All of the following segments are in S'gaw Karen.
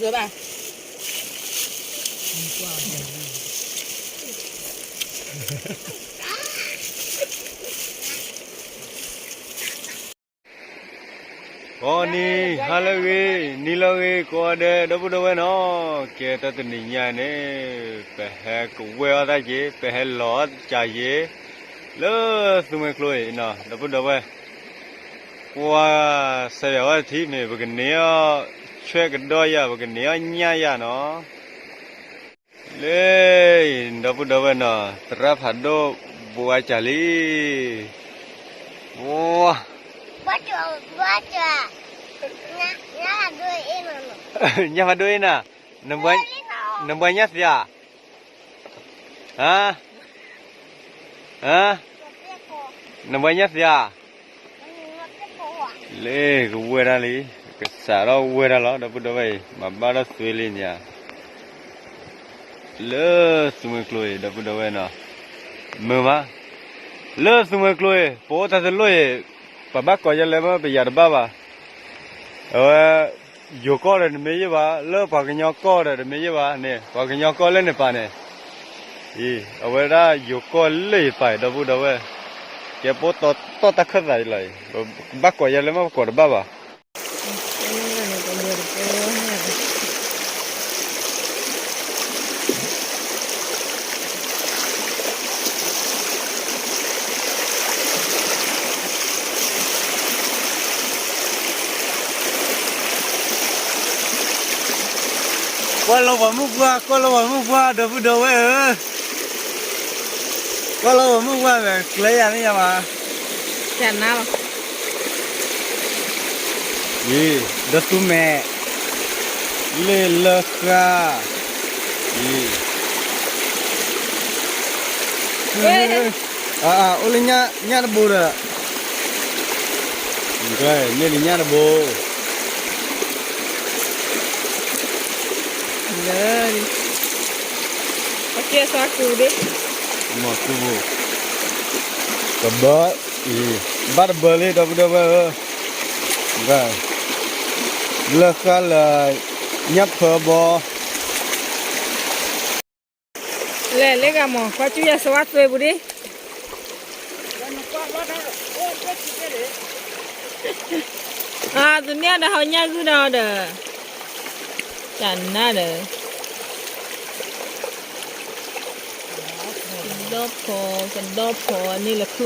ဘၣ် ဂီၤနံၤဟါလၢအဂ့ၤ နံၤလၢအဂ့ၤ ကိးဂၤဒဲး ဒီပုၢ်ဒီဝဲၢ်နီၤ, ကဲတၢ်တနံၤညါန့ၣ် ပဟဲကဝဲၢ်အီၣ်တၢ်က့ၤ ပဟဲလီၤအီၣ်ကးက့ၤ လၢသူမှဲကျိအံၤနီၤ ဒီပုၢ်ဒီဝဲၢ်, ကွၢ်စဲးယၤဝဲတထံၣ်မ့ၢ် ပကန့ၢ်အီၣ် ဆွဲကဒီးယၤ ပကန့ၢ်အီၣ်ညၣ်ယၤနီၤ. လၢအံၤ ဒီပုၢ်ဒီဝဲၢ်နီၤ သရၣ်ဖးဒိၣ်ဘိးအါကၢ်လံ, ဝါ, ညၣ်ဖးဒိၣ်အံၤနၤ, နဘှါညၣ်သ့ဧါ, ဟါ, နဘှါညၣ်သ့ဧါ. လၢကဝဲၢ်တၢ်လံ, ကစးထီၣ်ဝဲၢ်တၢ်လီၤ ဒီပုၢ်ဒီဝဲၢ်အံၤ မၤဘၣ်ထီၣ်သွ့လံန့ၣ်ဧါ, လၢသူမှဲကျိအံၤ ဒီပုၢ်ဒီဝဲၢ်နီၤ, မုာ်မး, လၢသူမှဲကျိအံၤ ပအိၣ်တၢ်တလိၣ်အံၤ ပဘၣ်ကိးယဲလဲၣ်မ့ၢ်ပယၤတဘၣ်ဘၣ်, အဝဲ ယိၤကီၢ်ဒီးတမ့ၢ်ယဲၢ်ဘၣ် လၢပှၤကညီကီၢ်ဒီးတမ့ၢ်ယဲၢ်ဘၣ်န့ၣ် ပှၤကညီကီၢ်လၢန့ၣ်ပာ်န့ၣ်, အံၤ အဝဲဒၣ်ယိၤကီၢ်လၢယပာ်အံၤ ဒီပုၢ်ဒီဝဲၢ်, ကဲပအိၣ်တီတီၢ်တၢ်ခၢၣ်သးအံၤလီၤအံၤ ပဘၣ်ကိးယဲလဲၣ်မ့ၢ်ပကိးတဘၣ်ဘၣ်. ကွၢ်လီၤပှၤမုၣ်ပှၢ် ကွၢ်လီၤပှၤမုၣ်ပှၢ် ဒီပုၢ်ဒီဝဲၢ်ဧၢ, ကွၢ်လီၤပှၤမုၣ်ပှၢ် ကျဲယၤန့ၣ်ယၤဘၣ်, ယၤနါလီၤ ယံၤ ဒီသူမဲာ် လ့ၣ်လၢဃါ ယံၤ အိၣ်လၢညၣ်တဘိဒီး မ့ၢ်လၢညၣ်တဘိ လၢ ပကဲစါကူဒ့ မ့ၢ်ကူဘိ ကဘၢ အံၤ ဘၣ်တဘၢလံ ဒီပုၢ်ဒီဝဲၢ်ဧၢ, လၢဃါလၢ ညၣ်ဖၢဘီ လဲၤလၢဂၤမ့ၢ် ကွၢ်ကၠူယၤစဝါသွဲပူၤဒ့ အသုန့ၣ်ဒီးဟီညၣ်ဂုၢ်ဒီးဒီး တၢ်နါဒီး ကဒီဖီ ကဒီဖီန့ၣ်လၢ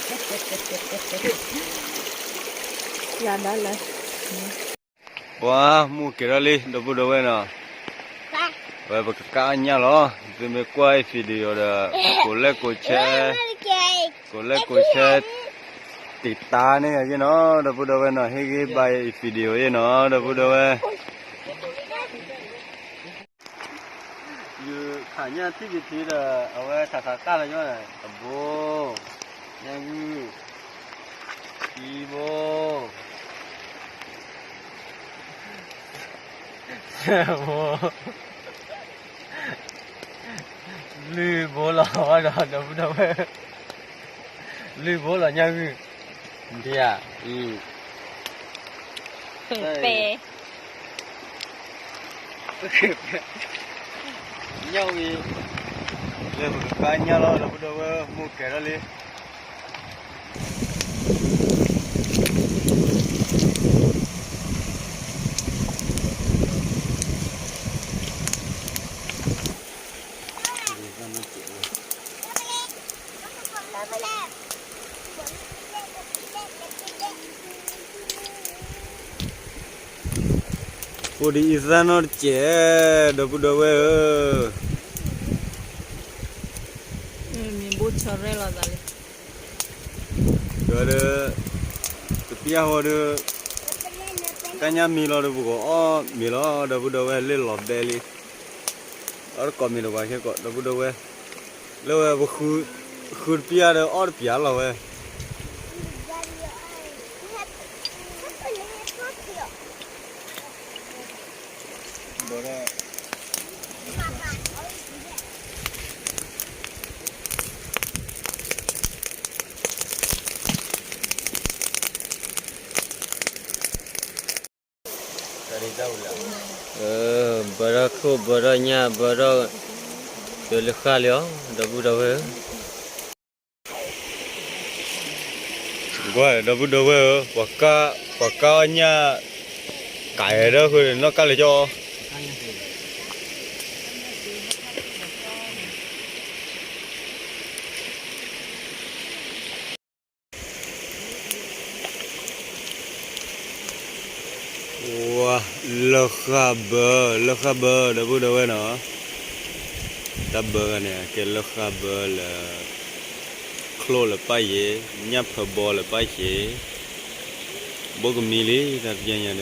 ချိၣ်ဖျၢၣ် ယၤဒၣ်လၢ ပှၤမူကဲၤထီၣ်လံ ဒီပုၢ်ဒီဝဲၢ်နီၤ, ဝဲပကကးအီၣ်ညၣ်လီၤ, သုမ့ၢ်ကွၢ်အံၤ video ဒီး ကိးလဲၣ်ကိးဆဲ ကိးလဲၣ်ကိးဆဲ တံာ်တာ်န့ၣ်ယဲနီၤ ဒီပုၢ်ဒီဝဲၢ်နီၤ, ဟ့ၣ်ဂံၢ်ဘါအံၤ video ယဲနီၤ ဒီပုၢ်ဒီဝဲၢ်, ယခးညၣ်ထံၣ်က့ၤထံဒီး အဝဲထးထးကၢ်လီၤညီန့ၣ် တဘိ ညၣ်ဂုၢ် ခံဘိ ဆယ်ဘိ လွံၢ်ဘိလီၤဒီး ဒီပုၢ်ဒီဝဲၢ် လွံၢ်ဘိလီၤညၣ်ဂုၢ် ဒ်ဧါ အံၤ ပဲ ညၣ်ဝံၤ လၢပကကးညၣ်လီၤ ဒီပုၢ်ဒီဝဲၢ် မူကဲၤထီၣ်လံ အိၣ်ဒ်အံၤသၣ်နီၢ်တစဲး ဒီပုၢ်ဒီဝဲၢ်ဧၢ, မ့ၢ်ဘိၣ်ဆီရဲၣ်လီၤသးလံ ဒီး တပျၢ်ဃီဒီး ကါညါမံလီၤဒီး ပကအီၣ်မ့ၤလီၤ ဒီပုၢ်ဒီဝဲၢ် လၢလီၤဘဲလံ, အီၣ်တကိးမ့ၤတဝါခဲကိး ဒီပုၢ်ဒီဝဲၢ်, လၢဝဲပဃု ဃုတပျၢ်ဒီး အီၣ်တပျၢ်လီၤဝဲ ဒီး ခိၣ်ဘၢထီၣ်ညၣ်ဘၢထီၣ်, ကလၢဃၣ်လံဧါ ဒီပုၢ်ဒီဝဲၢ်ဧၢ. ကွၢ် ဒီပုၢ်ဒီဝဲၢ်ဧၢ, ပှၤကါ, ပှၤကါအီၣ်ညၣ်, ကးအဲၣ်ဒၢဃုာ်နီၢ်ကါလၢကၠီ ဝါ, လၢဃၣ်ဘၢ, လၢဃၣ်ဘၢ ဒီပုၢ်ဒီဝဲၢ်နီၤ, တၢ်ဘၢဂၤန့ၣ် ကဲလၢဃၣ်ဘၢလၢ ချိၣ်လၢပၢ်ယ့ၤ, ညၣ်ဖၢဘီလၢပၢ်ယ့ၤ, ဘိကမံလံ တၢ်တကဲညါဒီး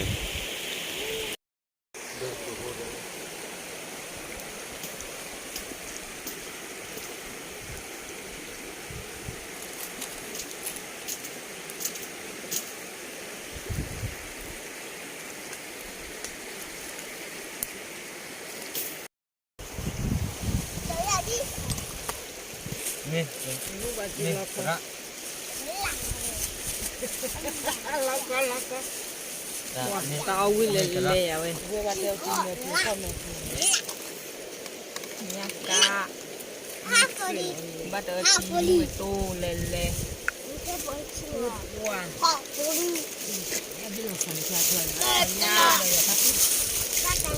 မ့ၢ်, မ့ၢ်, တၢ်အီၣ်ဝံၣ်လဲၤလဲၤယၤဝဲ, ညၣ်ကါ, ဘၣ်တၢ်အီၣ်ထံမူဝဲတိၢ်လဲၤလဲၤ,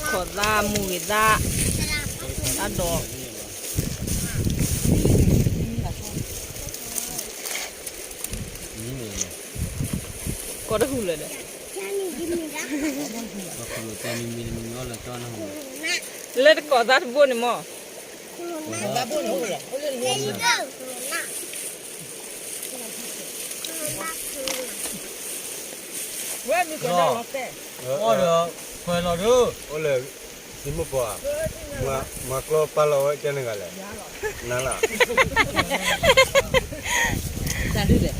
ခိးသၣ်မူဂ့ၤသၣ်, တၢ်ဒိး ကီတဟူးလၢၤဒီး, လၢတကိးသၣ်တဘိန့ၣ်မး, ဝဲမ့ၢ်ကီးဒၣ်လီၤတဲာ်, အီၣ်ဒီးခွဲးလီၤဒုး, အိၣ်လၢ စံမိၢ်ပှၢ်, မၤကျီပာ်လီၤဝဲကဲန့ၣ်ဂၤလဲၣ်, နၤလီၤ, တၢ်ဒုးလဲၣ်,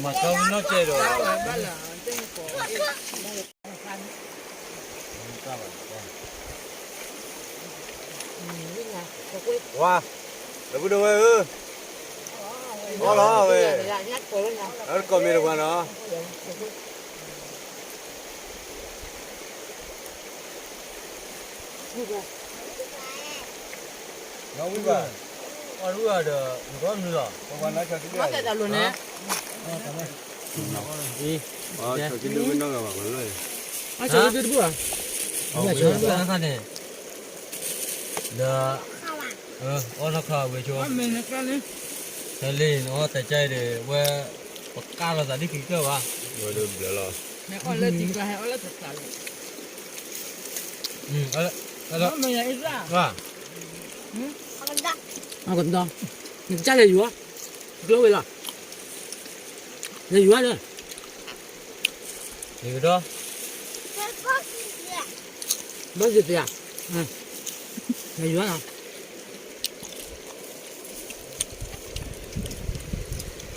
မၤကျီနီၢ်ကဲဒီး ဝါ, ဒီပုၢ်ဒီဝဲၢ်ဧၢ, အီၣ်လီၤဝဲ, အကိးမ့ၢ်တပှၤနီၤ, ဝံၣ်ဘၣ်, အီၣ်ဝံၣ်ဘၣ်ဒီး နကီၢ်မနုၤလီၤ, ပှၤနၤဆီၣ်တံၢ်ဒုးန့ၣ်, ဆီၣ်တံၢ်ဒုးဝဲနီၢ်ဂၤဘၣ်, ဆီၣ်တံၢ်ဒုးတဘိၣ်ဧါ, ဝဲန့ၣ် ဒီး အီၣ်နီၢ်ခီဝဲဆိ, တၢ်လ့ၣ်န့ၣ် အီၣ်တၢ်ကၢ်အံၤဒီး ဝဲ ပကၢ်လီၤသးဒ်ကံကၢၢ်ဘၣ်, ဝဲဒၣ်ဘျၢလီၤ, ဟဲအီၣ်လၢတံကျါ ဟဲအီၣ်လၢတကျါလီၤ, အီၣ်ကဒီး, နကစၢ်လဲၤယူၤဧါ, ကျိဝဲလီၤ, လဲၤယူၤဧါဒီး ယကဒီး, ဘၣ်သ့ၣ်သ့ၣ်ဧါ, လဲၤယူၤဧါ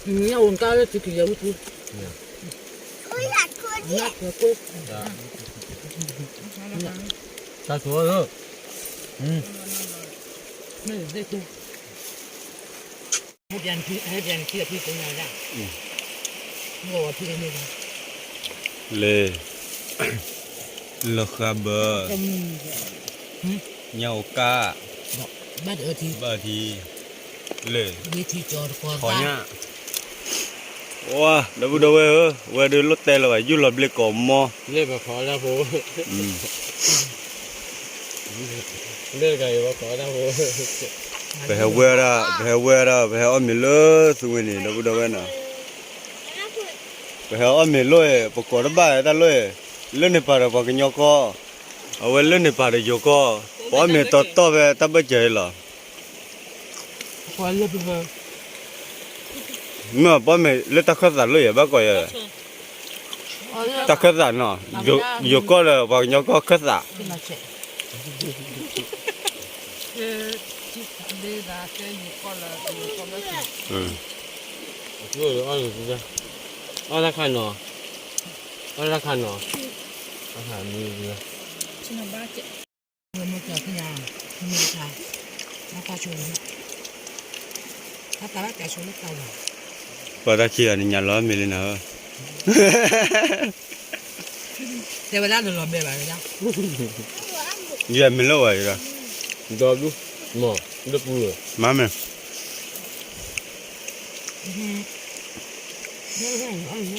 နီၤ, ညၣ်အိၣ်ကါလၢထံကယၤဝံၣ်ပူၤ, ညၣ်ကွဲကွဲ, တၢ်ဆိၣ်အၢ, မ့ၢ်သ့ၣ်ကိၢ် လဲၤ, လၢဃါဘၢ, ညၣ်အိၣ်ကါ, ဘၣ်ထံ, လၢ, ထီညၣ်, ဝါ, ဒီပုၢ်ဒီဝဲၢ်ဧၢ, ဝဲဒၣ်လိၣ်တဲလၢၤဘၣ်ယူၢ်လီၤဘျ့ကိးမီ, လၢတဂၤအံၤ, ပဟဲဝဲဒၣ်, ပဟဲဝဲဒၣ်, ပဟဲအီၣ်မ့ၤလၢသူဝဲန့ၣ် ဒီပုၢ်ဒီဝဲၢ်နီၤ, ပဟဲအီၣ်မ့ၤလိၣ်, ပကိးတဘၣ်တၢ်လိၣ်, လၢန့ၣ်ပာ်ဒီးပှၤကညီကီၢ်, အဝဲလၢန့ၣ်ပာ်ဒီးယိၤကီၢ်, ပအီၣ်မ့ၤတီတီဖဲတၢ်ဘၢၣ်စၢၤအံၤလီၤ. မ့ၢ်ပအီၣ်မ့ၤလၢတၢ်ခၢၣ်သးလိၣ်ယဲၢ်ဘၣ်ကိးယဲၢ်, တၢ်ခၢၣ်သးနီၤ, ယိၤကီၢ်ဒီးပှၤကညီကီၢ်ခၢၣ်သး, အီၣ်တၢ်ခါနီၤ, အီၣ်တၢ်ခါနီၤ, အီၣ်ခါမံၤ, ပှၤတၢ်ခံဂၤန့ၣ်ညါလီၤမ့ၢ်လံနၤဧၢ, တဲဝဲဒၣ်လီၤလီၤဘဲဘၣ်ဝဲဒၣ်, ယဲမ့ၢ်လၢဝဲဒီး, ဒီးဒူ, မ့ၢ်, ဒပူၤ, မၤမ့ၢ်,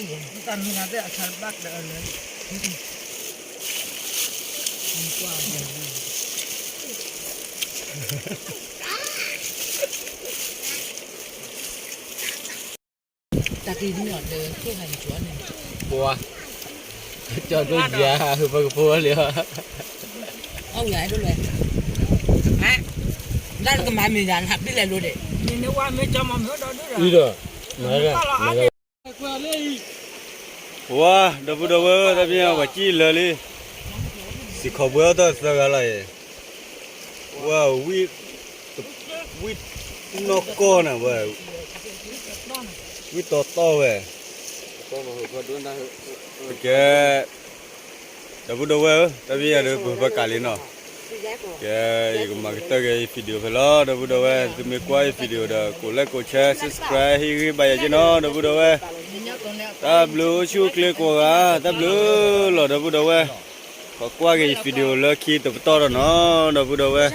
တၢ်ကံၢ်မ့ၢ်အီၤဒီးခိၣ်ဟဲန့ၣ်ကၠီန့ၣ်, ပှၤ, ကၠီဒိၣ်ယၤ, ပကဖိလံ, အဝဲဒိၣ်လဲၣ်, ဒၣ်နကမၤမ့ၢ်ယၤနဟးပ့ၢ်လဲၤလိၤဒဲး, အံၤဒီး, မၤလၢ, ဝါ, ဒီပုၢ်ဒီဝဲၢ် တၢ်မ့ၢ်အဝဲကံၢ်လၢာ်လံ, စံးခီဘှဲအီၣ်တၢ်သၢဂၤလီၤအံၤ, ဝါ, ဝံၣ်နီၢ်ကီၢ်န့ၣ်ဝဲ, ဝံၣ်တီတီဝဲ, ကဲ, ဒီပုၢ်ဒီဝဲၢ်ဧၢ, တၢ်မ့ၢ်ယၤဒီးပကၤလံနီၤ, ကဲ, ယကမၤကတၢၢ်က့ၤယ video ဖဲလီၤ ဒီပုၢ်ဒီဝဲၢ်, သုမ့ၢ်ကွၢ်ယ video ဒီး ကိး like ကိး share subscribe ဟ့ၣ်ဂံၢ်ဘၣ်ယၤက့နီၤ ဒီပုၢ်ဒီဝဲၢ်, တၢ်ဘျုးအိၣ်ဆူၣ်အိၣ်ချ့ကိးဂၤ, တၢ်ဘျုးလီၤ ဒီပုၢ်ဒီဝဲၢ်, ခီကွၢ်က့ၤယ video လၢခံတပတီၢ်ဒီးနီၤ ဒီပုၢ်ဒီဝဲၢ်,